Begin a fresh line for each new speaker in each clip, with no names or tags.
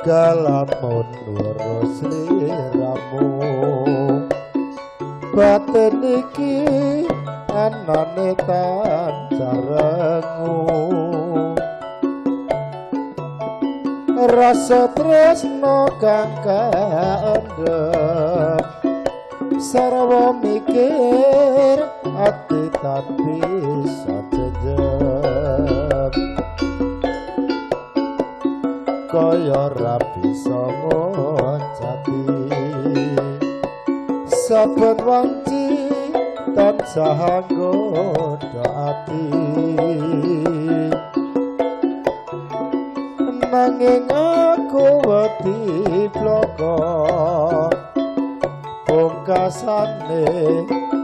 Kalamun weruh sliramu batin iki anane tansah rengu rasa tresno kang kaendhem sarwa mikir ati tan bisa jejem kaya ora bisa ngocati saben wanci tansah nggodha ati nanging aku wedi bloko pungkasane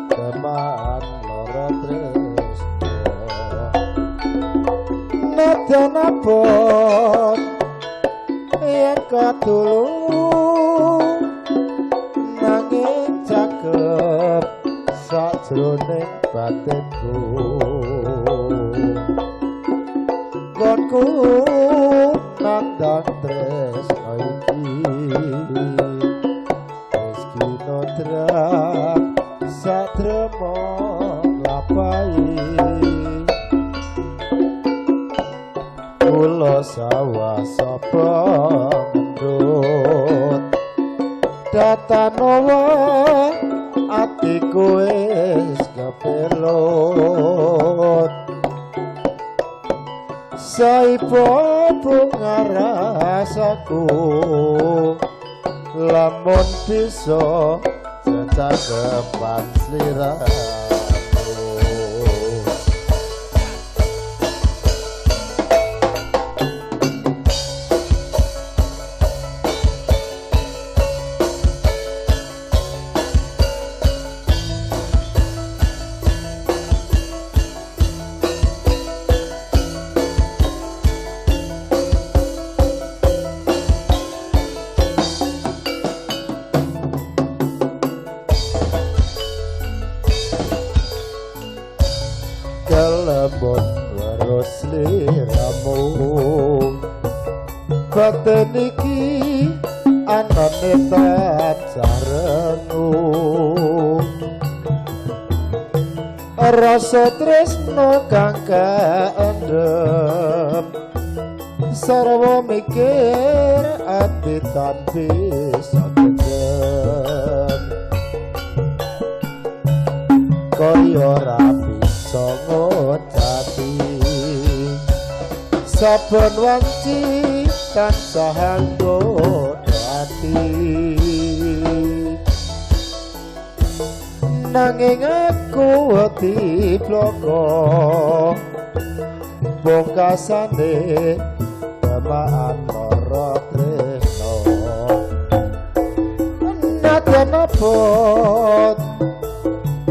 teman lara tresno nadyan abot yen katulu nanging cakep sajroning batinku nggonku nandang tresno iki wis kinodrat satrema nglapahi kula sawah sapa ngendut datanowa atiku wis kepelut saipo bunga rasaku lamun bisa cecakepan sliramu. Kelembon weruh sliramu batin iki anane tansah rengu rasa tresno kang kaendhem sarwa mikir ati tan bisa jejem kaya ora bisa ngocati saben wanci tansah nggodha ati nanging aku wedi bloko pungkasane temaan lara tresno nadyan abot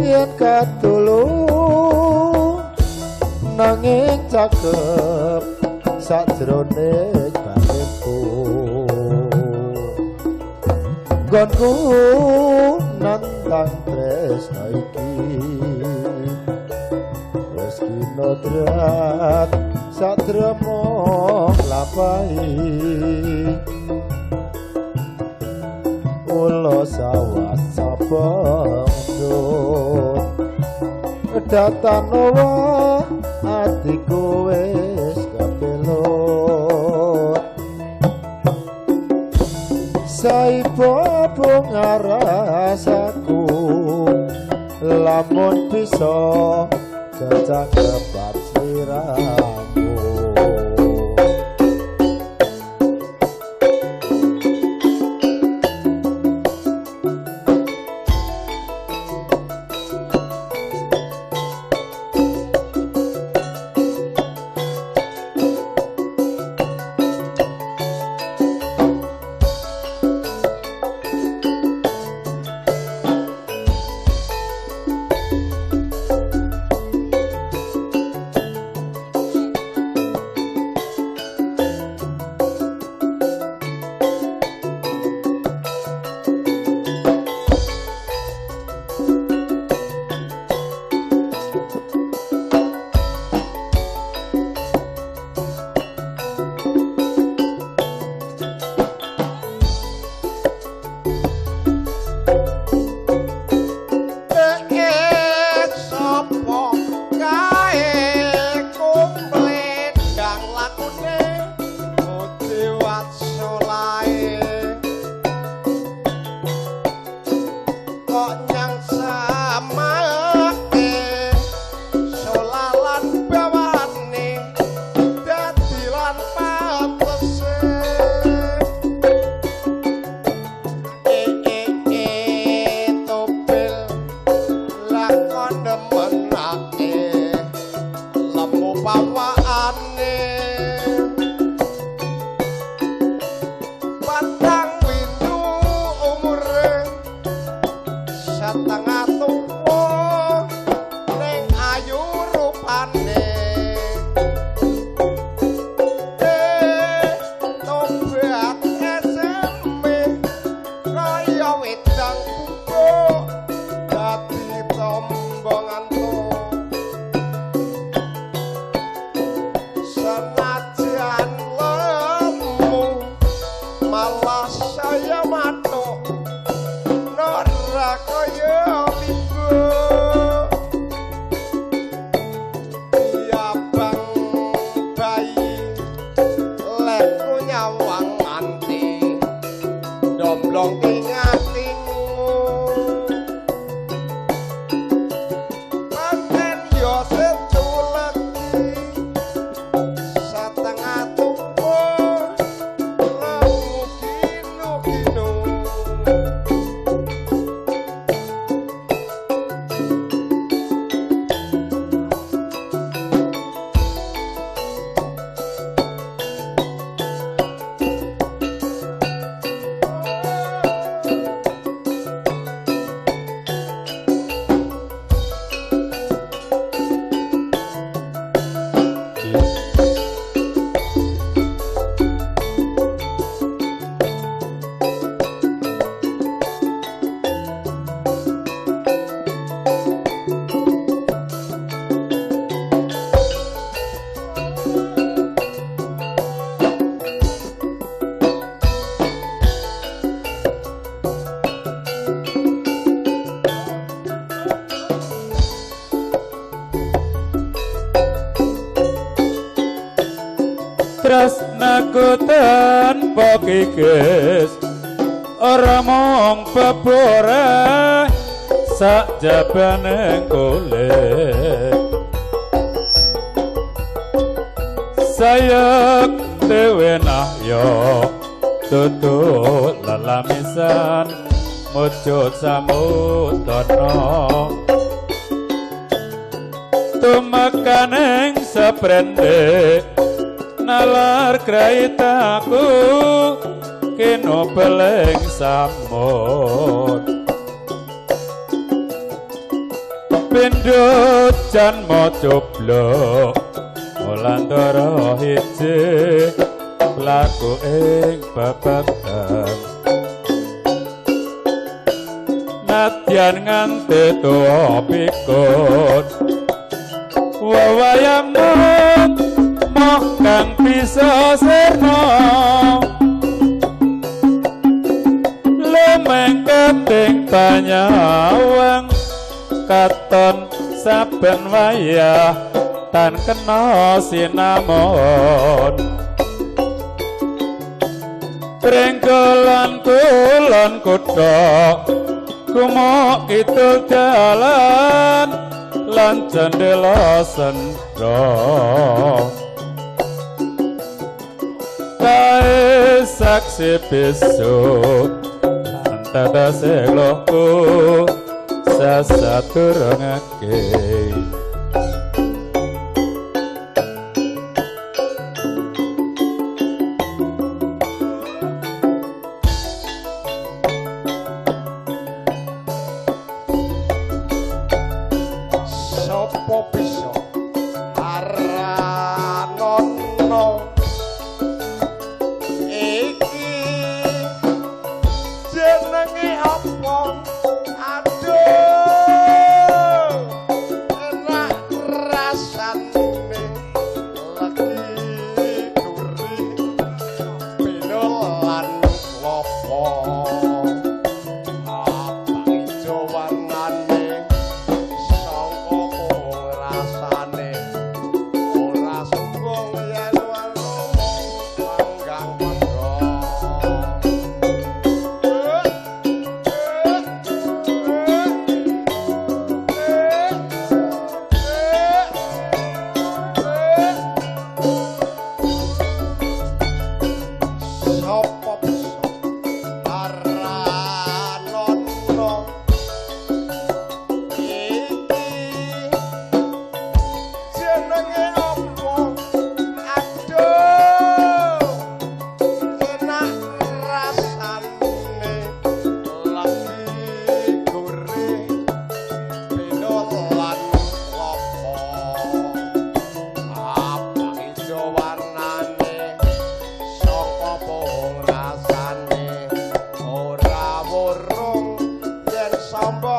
yen katulu nanging cakep sajroning batinku nggonku nantang tresno iki wis kinodrat satrema nglapahi ula sawah sapa ndut datanowa atiku wis kepelut saipo bunga rasaku lamun bisa cecakepan sliramu.
Nyang samake solalan bawane dadi lan pantese topel lakon nemenake lemu pawaane patang windu umure setengah tuwa ning ayu rupane tobat eseme kaya wedang bubuk dadi tombo ngantuk senajan lemu malah saya matuk ora kaya limbo abang bayi lekku nyawang nganti domblong ing atimu pancen yo setu legi setengah tuwa lemu kinu-kinu.
Tresnaku tanpa kikis ora mung bebore sakjabane kulit sayek dewe nahyo tutu lelamisan mujud samudana tumekaning seprende nalar kraitaku kino beleng samut pindho janma coblok mulandara hiji laku ing babagan nadyan nganti tuwa pikun wewayangmu moh kang bisa sirna lumengketing panyawang katon saben wayah tan kena sinamon pringgolan kulon kutha kumok kidul dalan lan cendela sendra kae saksi besok lan tetese loku sasaturungake.
Sopo bisa aranono iki jenenge apa? Aduh, enak rasane legi gurih peno lan klopo abang ijo warnane sangka rasa. Sombong.